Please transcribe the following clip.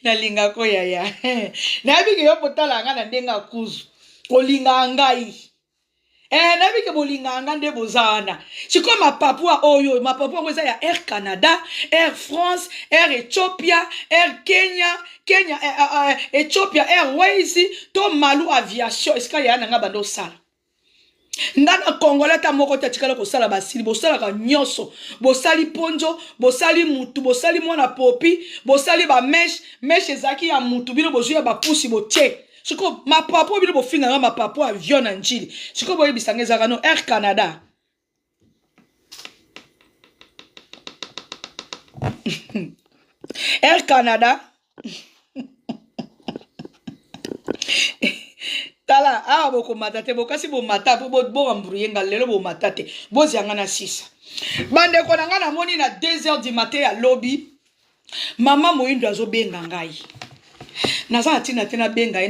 Nalingako yaya. Nayebi ke yo kotala nga na ndenge ya kuzu. Olingaka ngai. Eh, nayebi ke bolingaka nga nde boza wana. Sikoyo mapapu ya oyo, mapapu yango eza ya Air Canada, Air France, Air Ethiopia, Air Kenya, Kenya, eh, eh, eh, Ethiopia Airways to Malu Aviation esika yaya na nga banda osala. Nga na congolais ata moko te atikala kosala basili bosalaka nyonso bosali ponzo bosali mutu bosali mwana popi bosali ba meche meche ezalaki ya mutu bino bozwi ya bapusi botie sikoyo mapapo bino bofinga nga mapapo avion na njili sikoyo boyebisa nga ezalaka no air canada air canada tala awa bokomata te bokasi bomata po boambrouye nga lelo bomata te bozia nga na sisa bandeko na nga namoni na 2 heures du matin ya lobi mama moyindo azobenga ngai naza na ntina te nabenga ye.